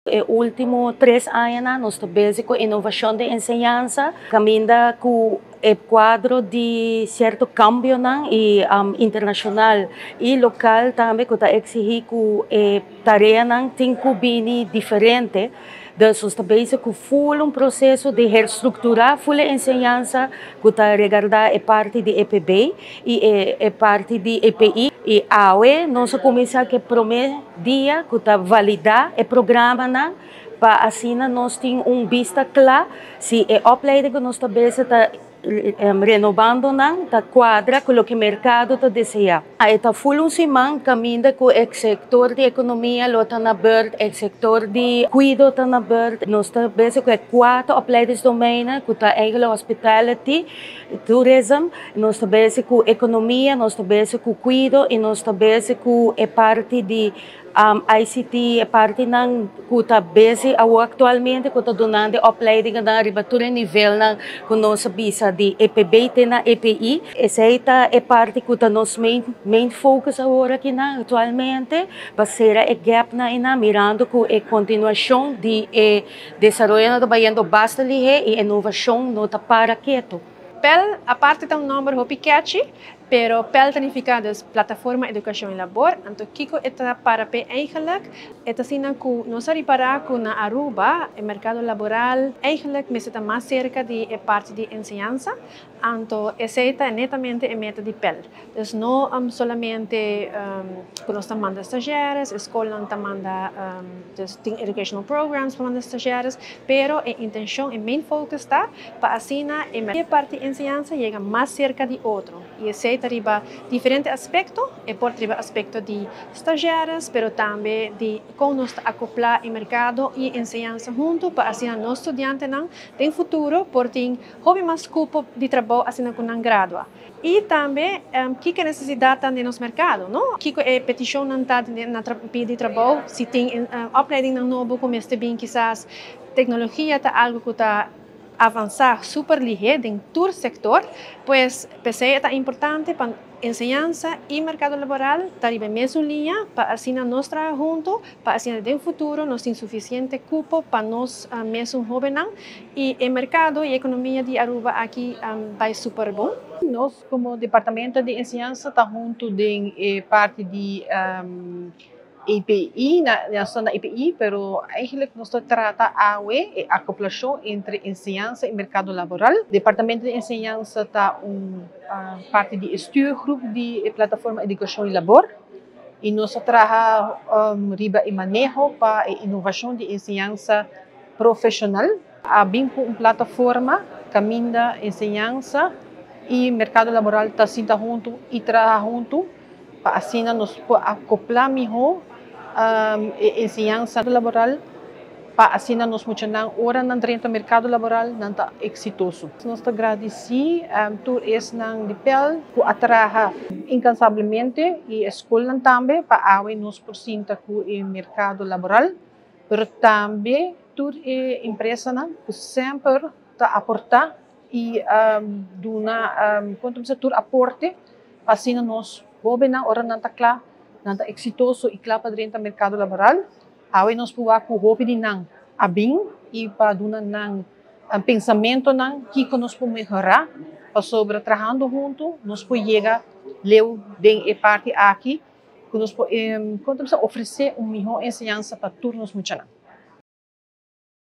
E último 3 añanan nos ta bezig ku inovashon di enseñansa, kaminda ku e kuadro di sierto kambionan i internashonal i lokal tambe ku ta eksigí ku e tareanan tin ku bini diferente. Dus nos ta bezig ku full un proseso di herstrukturá full enseñansa ku ta regardá e parti di EPB i e parti di EPI. I awe nos a kuminsá ku e promé dia ku ta validá e programanan pa asina nos tin un bista kla si e opleiding ku nos ta bezig ta renobando nan ta kuadra ku loke merkado ta deseá. E ta full un siman kaminda ku e sektor di ekonomia lo ta na beurt, e sektor di kuido ta na beurt. Nos ta bezig ku e kuater opleidingsdomeinen ku ta eigenlijk hospitality, tourism, nos ta bezig ku ekonomia, nos ta bezig ku kuido i nos ta bezig ku e parti di ICT, e partinan ku ta bezig aktualmente ku ta dunando opleidingen riba tur nivelnan ku nos bisa di EPB te na EPI. Esei ta e parti ku ta nos main focus awor aki na aktualmente, pa sera e gap na ina mirando ku e kontinuashon di e desaroyo ta bayendo basta lihé i inovashon no ta para ketu. PEL, aparte, ta un nòmber hopi catchy, pero PEL ta nifiká dus Plataforma Edukashon i Labor. Anto kiko e ta para pe eigenlijk? E ta asina ku nos a ripará ku na Aruba e merkado laboral eigenlijk mester ta mas serka di e parti di enseñansa. Anto esei ta netamente e meta di PEL. Dus no solamente ku nos ta manda stagiaires, skolnan ta manda, dus tin educational programs pa manda stagiaires, pero e intenshon, e main focus ta pa asina e parti enseñansa yega mas serka di otro. I esei ta riba diferente aspekto, e por riba aspekto di stagiaires, pero tambe di kon nos akoplá e merkado i enseñansa huntu pa asina nos studiantenan den futuro por tin hopi mas kupo di trabou asina ku nan gradua. I tambe kiko nesesidat ta den nos merkado, no? Kiko e petishonnan ta na pidi trabou, si tin opleidingnan nobo ku mester bin, kisas teknologia ta algu ku ta avansá super lihé den tur sektor, pues p'esei ta importante pa enseñansa i merkado laboral ta riba mesun liña pa asina nos traha huntu, pa asina den futuro nos tin sufisiente kupo pa nos mesun hóbennan i e merkado i ekonomia di Aruba aki bai super bon. Nos komo departamento di enseñansa ta huntu den e parti di EPI, na EPI, pero eigenlijk nos ta trata awe e akoplashon entre enseñansa i merkado laboral. Departamento di enseñansa ta un parti di stuurgroep di Plataforma Edukashon i Labor i nos ta traha riba e maneho pa inovashon di enseñansa profeshonal. A bin ku un plataforma kaminda enseñansa i merkado laboral ta sinta huntu i traha huntu pa asina nos por akoplá mihó enseñansa laboral pa asina nos muchanan, ora nan drenta merkado laboral, nan ta eksitoso. Nos ta gradisí tur esnan di PEL ku a traha inkansablemente i skolnan tambe pa awe nos por sinta ku e merkado laboral, pero tambe tur e empresanan ku semper ta aportá i duna tur aporte pa asina nos hóbennan, ora nan ta kla, nan ta eksitoso i kla pa drenta merkado laboral. Awe nos por ku hopi di nan a bin i pa duna nan pensamentunan kiko nos por mehorá pasobra trahando huntu nos por yega leu den e parti aki ku nos por ofresé un mihó enseñansa pa tur nos muchanan.